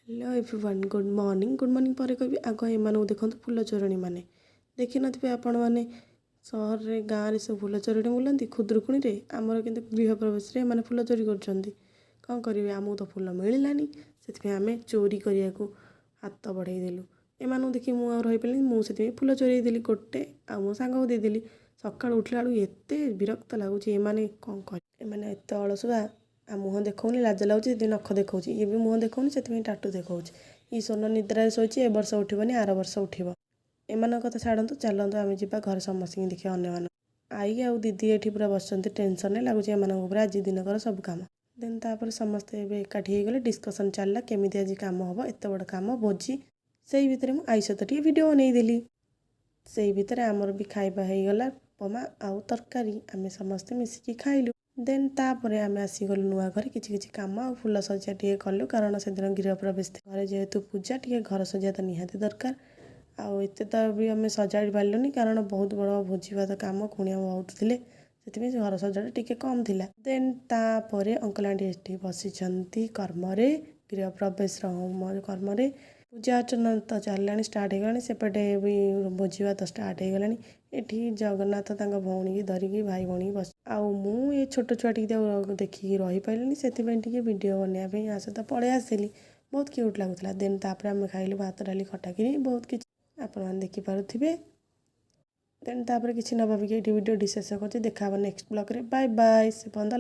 Hello everyone, good morning. Good morning ପରେ କହିବି, ଆଗ ଏମାନଙ୍କୁ ଦେଖନ୍ତୁ। ଫୁଲ ଚୋରଣୀ ମାନେ ଦେଖିନଥିବେ ଆପଣମାନେ। ସହରରେ, ଗାଁରେ ସବୁ ଫୁଲ ଚୋରଣୀ ବୁଲନ୍ତି ଖୁଦୁରୁକୁଣୀରେ। ଆମର କିନ୍ତୁ ଗୃହ ପ୍ରବେଶରେ ଏମାନେ ଫୁଲ ଚୋରି କରୁଛନ୍ତି। କ'ଣ କରିବେ? ଆମକୁ ତ ଫୁଲ ମିଳିଲାନି, ସେଥିପାଇଁ ଆମେ ଚୋରି କରିବାକୁ ହାତ ବଢ଼େଇ ଦେଲୁ। ଏମାନଙ୍କୁ ଦେଖି ମୁଁ ଆଉ ରହିପାରିଲିନି। ମୁଁ ସେଥିପାଇଁ ଫୁଲ ଚୋରେଇ ଦେଲି ଗୋଟେ ଆଉ ମୋ ସାଙ୍ଗକୁ ଦେଇଦେଲି। ସକାଳୁ ଉଠିଲା ବେଳକୁ ଏତେ ବିରକ୍ତ ଲାଗୁଛି। ଏମାନେ କ'ଣ କରିବେ? ଏମାନେ ଏତେ ଅଳସୁଆ ଆଉ ମୁହଁ ଦେଖାଉନି, ଲାଜ ଲାଗୁଛି, ସେଥିପାଇଁ ନଖ ଦେଖାଉଛି। ଇଏ ବି ମୁହଁ ଦେଖାଉନି, ସେଥିପାଇଁ ଟାଟୁ ଦେଖାଉଛି। ଇଏ ସ୍ୱର୍ଣ୍ଣ ନିଦ୍ରାରେ ଶୋଇଛି। ଏ ବର୍ଷ ଉଠିବନି, ଆର ବର୍ଷ ଉଠିବ। ଏମାନଙ୍କ କଥା ଛାଡ଼ନ୍ତୁ, ଚାଲନ୍ତୁ ଆମେ ଯିବା ଘରେ ସମସ୍ତଙ୍କୁ ଦେଖିବା ଅନ୍ୟମାନଙ୍କୁ। ଆଈ ଆଉ ଦିଦି ଏଠି ପୁରା ବସିଛନ୍ତି ଟେନସନ୍ରେ। ଲାଗୁଛି ଏମାନଙ୍କ ଉପରେ ଆଜି ଦିନକର ସବୁ କାମ। ଦେନ୍ ତାପରେ ସମସ୍ତେ ଏବେ ଏକାଠି ହେଇଗଲେ। ଡିସ୍କସନ୍ ଚାଲିଲା କେମିତି ଆଜି କାମ ହେବ, ଏତେ ବଡ଼ କାମ, ଭୋଜି। ସେଇ ଭିତରେ ମୁଁ ଆଈ ସହିତ ଟିକେ ଭିଡ଼ିଓ ବନେଇଦେଲି। ସେଇ ଭିତରେ ଆମର ବି ଖାଇବା ହେଇଗଲା, ଉପମା ଆଉ ତରକାରୀ। ଆମେ ସମସ୍ତେ ମିଶିକି ଖାଇଲୁ। ଦେନ୍ ତାପରେ ଆମେ ଆସିଗଲୁ ନୂଆ ଘରେ। କିଛି କିଛି କାମ ଆଉ ଫୁଲ ସଜା ଟିକେ କଲୁ, କାରଣ ସେଦିନ ଗୃହ ପ୍ରବେଶ। ଘରେ ଯେହେତୁ ପୂଜା, ଟିକେ ଘର ସଜା ତ ନିହାତି ଦରକାର। ଆଉ ଏତେ ତ ବି ଆମେ ସଜାଡ଼ି ପାରିଲୁନି, କାରଣ ବହୁତ ବଡ଼ ଭୋଜି ଭାତ କାମ, କୁଣିଆ ବହୁତ ଥିଲେ। ସେଥିପାଇଁ ସେ ଘର ସଜାଟା ଟିକେ କମ୍ ଥିଲା। ଦେନ୍ ତାପରେ ଅଙ୍କଲ ଆଣ୍ଟି ଏଠି ବସିଛନ୍ତି କର୍ମରେ, ଗୃହ ପ୍ରବେଶର ହୋମ କର୍ମରେ। ପୂଜା ଅର୍ଚ୍ଚନା ତ ଚାଲିଲାଣି, ଷ୍ଟାର୍ଟ ହେଇଗଲାଣି। ସେପଟେ ବି ଭୋଜି ଭାତ ଷ୍ଟାର୍ଟ ହେଇଗଲାଣି। ଏଠି ଜଗନ୍ନାଥ ତାଙ୍କ ଭଉଣୀକି ଧରିକି, ଭାଇ ଭଉଣୀ ବସି। ଆଉ ମୁଁ ଏ ଛୋଟ ଛୁଆଟିକି ଆଉ ଦେଖିକି ରହିପାରିଲିନି, ସେଥିପାଇଁ ଟିକେ ଭିଡ଼ିଓ ବନେଇବା ପାଇଁ ୟା ସହିତ ପଳେଇ ଆସିଲି। ବହୁତ କ୍ୟୁଟ୍ ଲାଗୁଥିଲା। ଦେନ୍ ତାପରେ ଆମେ ଖାଇଲୁ ଭାତ, ଡାଲି, ଖଟା, ଖିରି, ବହୁତ କିଛି ଆପଣମାନେ ଦେଖିପାରୁଥିବେ। ଦେନ୍ ତାପରେ କିଛି ନ ଭାବିକି ଏଇଠି ଭିଡ଼ିଓଟି ଶେଷ କରୁଛି। ଦେଖା ହେବ ନେକ୍ସଟ ବ୍ଲଗ୍ରେ। Bye bye. ସେ ପର୍ଯ୍ୟନ୍ତ